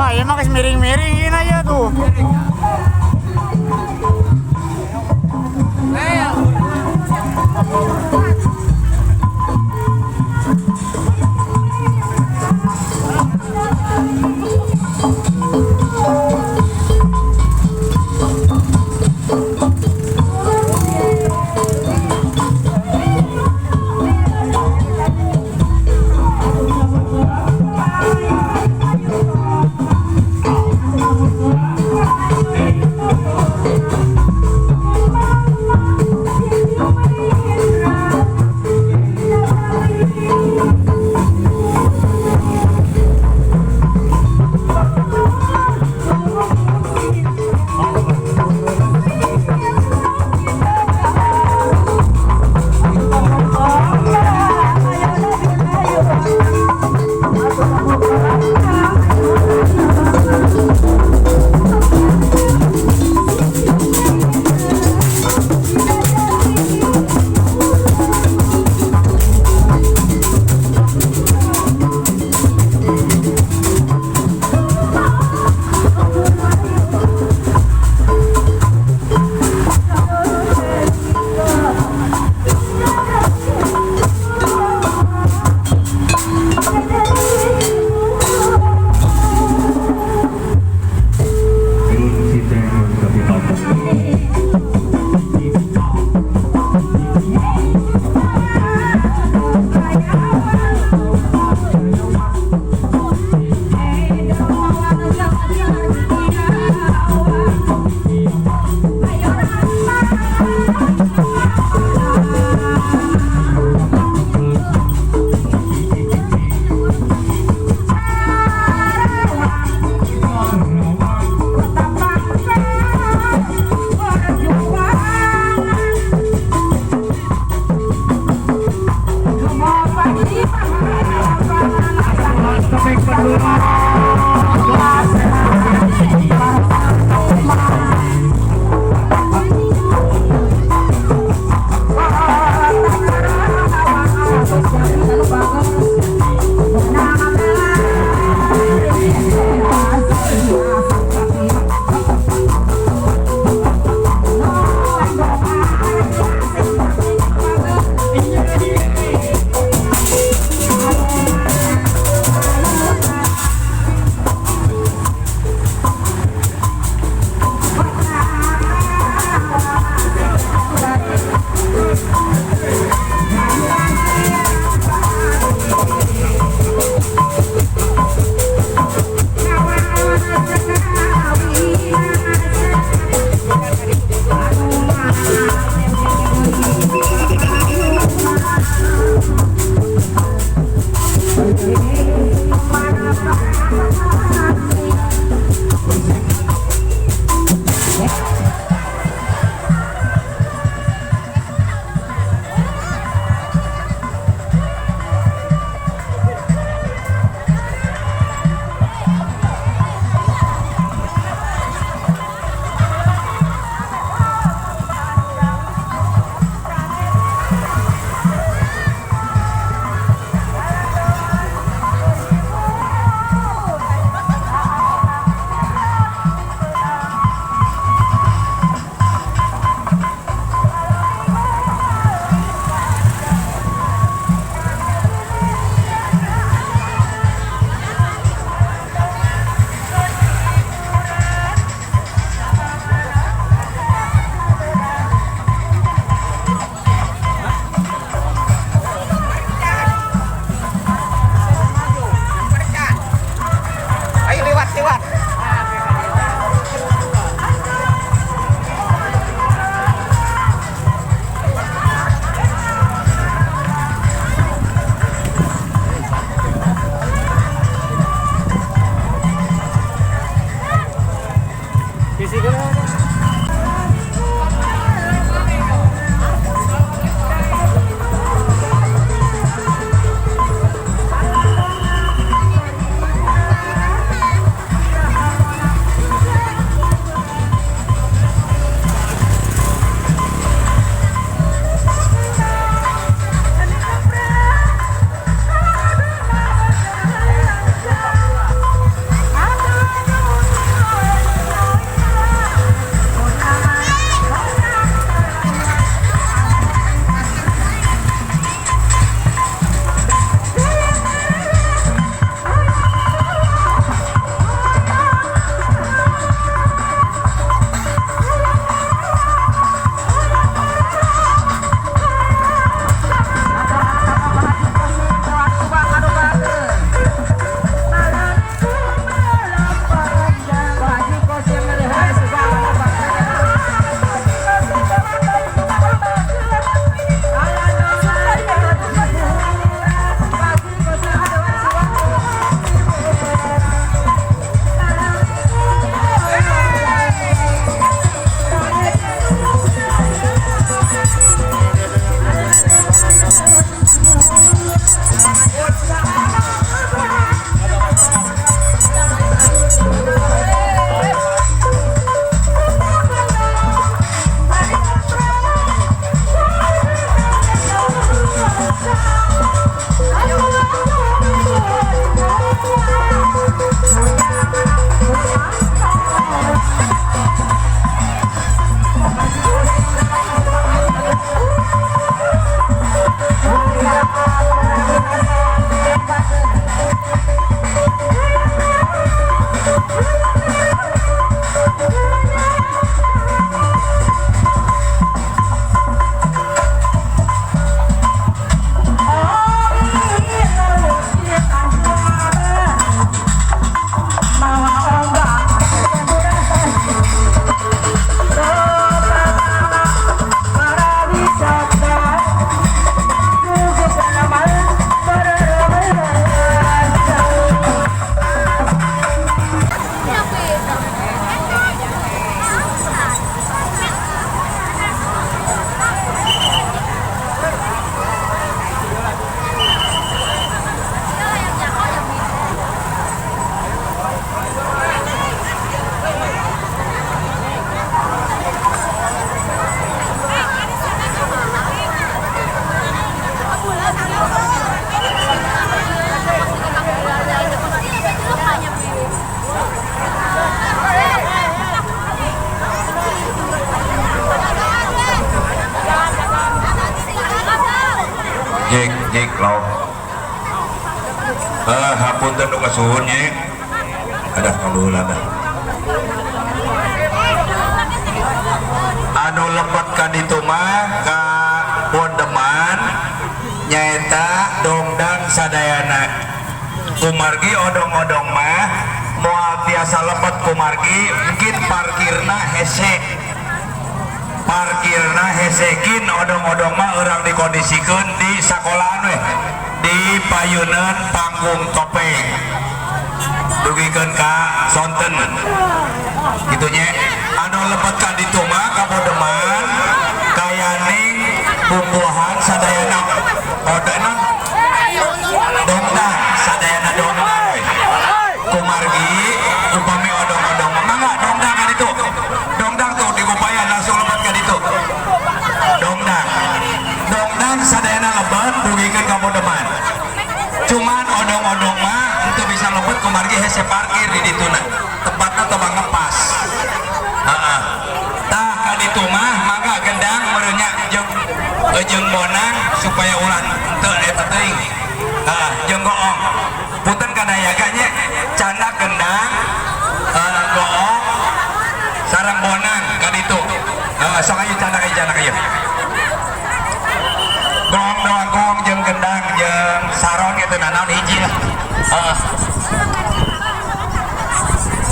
Wah, ieu mah geus miring-miring ieu ya tuh. Nyik lauk. Hapunten nu kasuhun nyik. Ada kaluhur dah. Anu lebet ka ditu mah ka Bondeman nyaeta dongdang sadayana. Kumargi odong-odong mah moal tiasa lebet kumargi mungkin parkirna hese. Parkirna hesekin odong-odong mah urang dikondisikeun di sakolahan weh, di payuneun panggung topeng. Dugikeun ka sonten. Kitu nya. Anu lebet ka ditu mah ka Bodeman kayaning bumbuhan sadayana odana dongdang sadayana dongdang we. Kumargi upami odong-odong mangga dongdang ka ditu. Dongdang tuh digupayan langsung lebet ka ditu. Dongdang. Dongdang sadayana lebet dugikeun ka Bodeman. Cuman odong-odong mah teu bisa lebet kumargi hese parkir di dituna. Tempatna teu ngepas. Heeh. Tah ka ditu mah mangga gendang meureunnya jeung bonang supaya ulah teu eta teuing. Heeh, jeung goong. Punten kana yaga nya candak gendang, goong sareng bonang ka ditu. Heeh, sok ayo candak ayo candak ayo. Goong doang goong jeung gendang jeung saron gitu nanaon hiji lah. Heeh.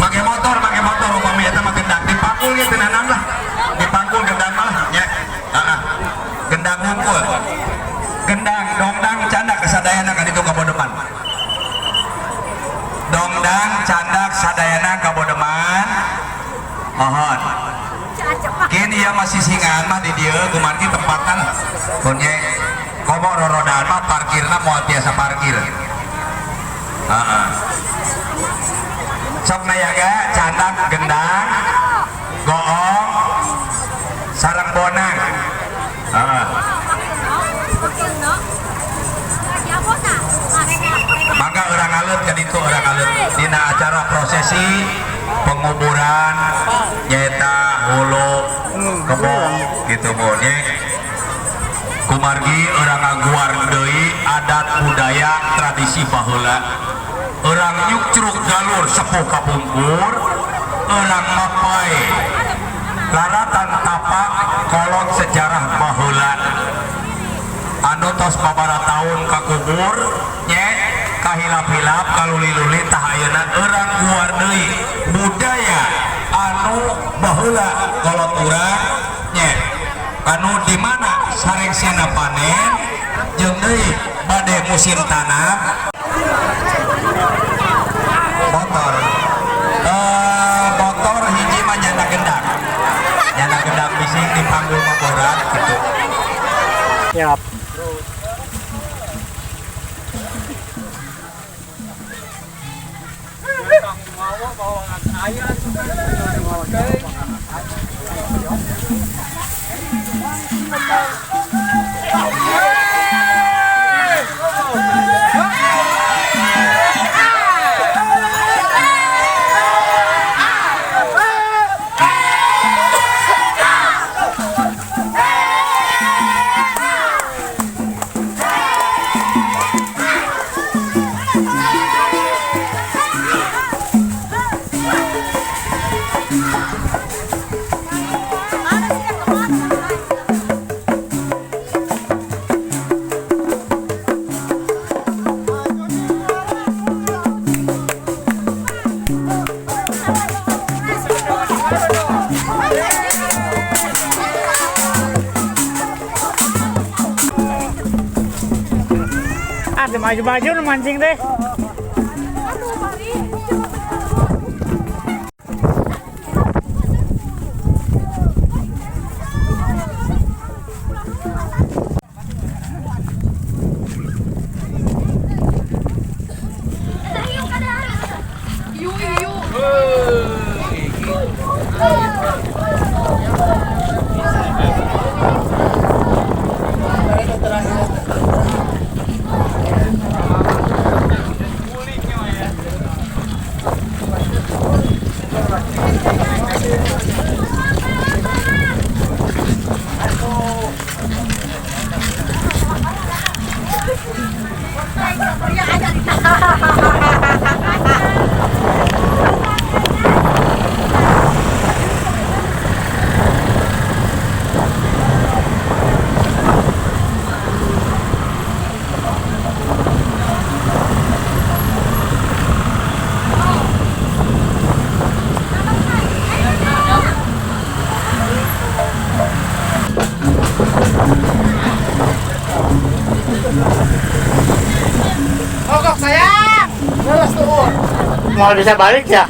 Make motor upami eta mah gendang dipangkul ge teu nanaon lah. Dipangkul gendang mah nya. Heeh. Gendang hungkul. Gendang dongdang candak sadayana ka ditu ka Bodeman. Dongdang candak sadayana ka Bodeman. Mohon. Kini ieu masih singaan mah di dieu kumargi tempatna lah. Kunye komo rorodaan mah parkirna moal tiasa parkir. Heeh. Sok nayaga candak gendang goong sareng bonang. Heeh. Mangga urang aleut ka ditu urang aleut dina acara prosesi penguburan nyaeta hulu kebo gitu bonye. Kumargi urang ngaguar deui adat budaya tradisi baheula. Urang nyukcruk galur sepuh kapungkur, urang mapai laratan tapak kolot sejarah baheula. Anu tos babara taun kakubur nye kahilap-hilap kaluli-luli tah ayeuna urang guar deui budaya anu baheula kolot urang nye anu di mana sarengsena panen jeung deui bade musim tanam motor motor hiji mah nyana gendang bising dipanggul mah borat gitu. Siap. Maju-maju mancing deh. Mau bisa balik ya?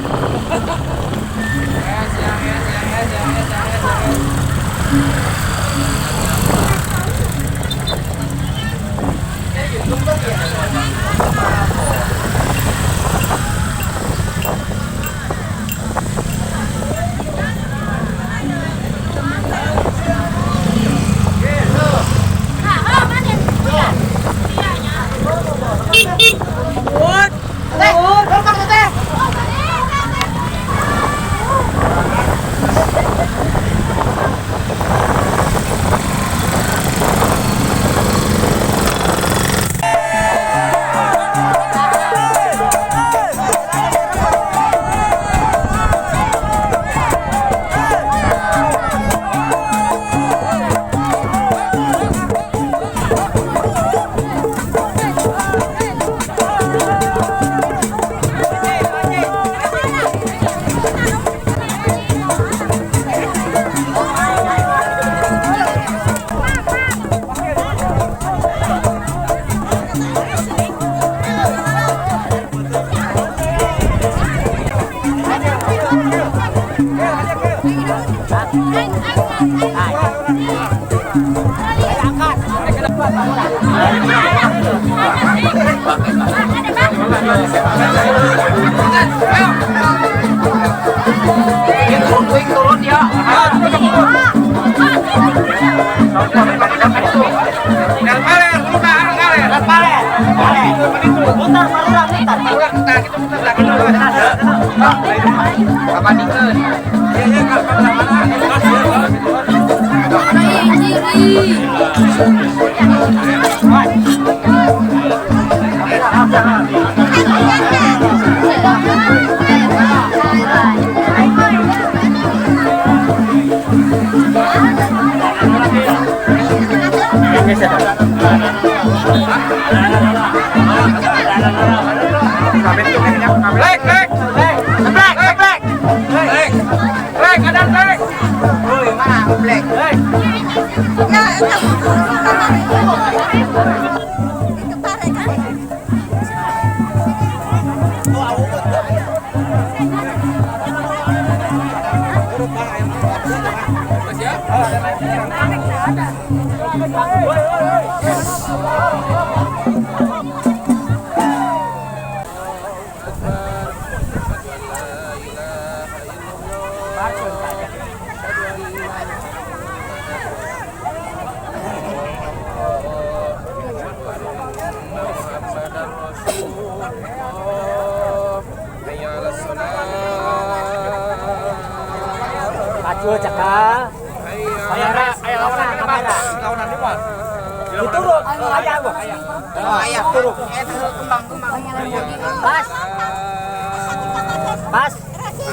Pas,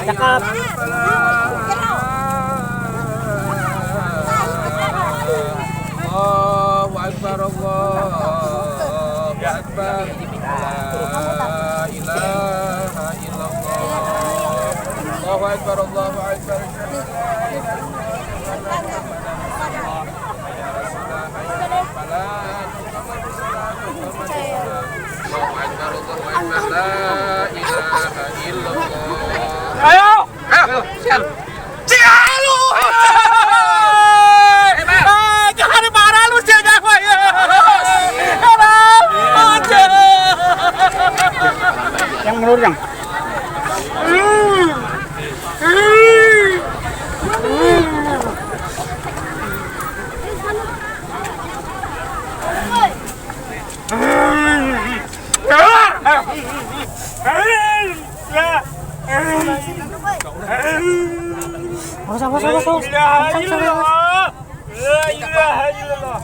cakep. Allahu Akbar, Allahu Akbar. La ilaha illallah. Allahu Akbar, Allahu Akbar. La ilaha illallah. Ayo, ayo, sial. Sial lu. Jangan marah lu sial jangan. Yang menurut yang. La ilaha illallah.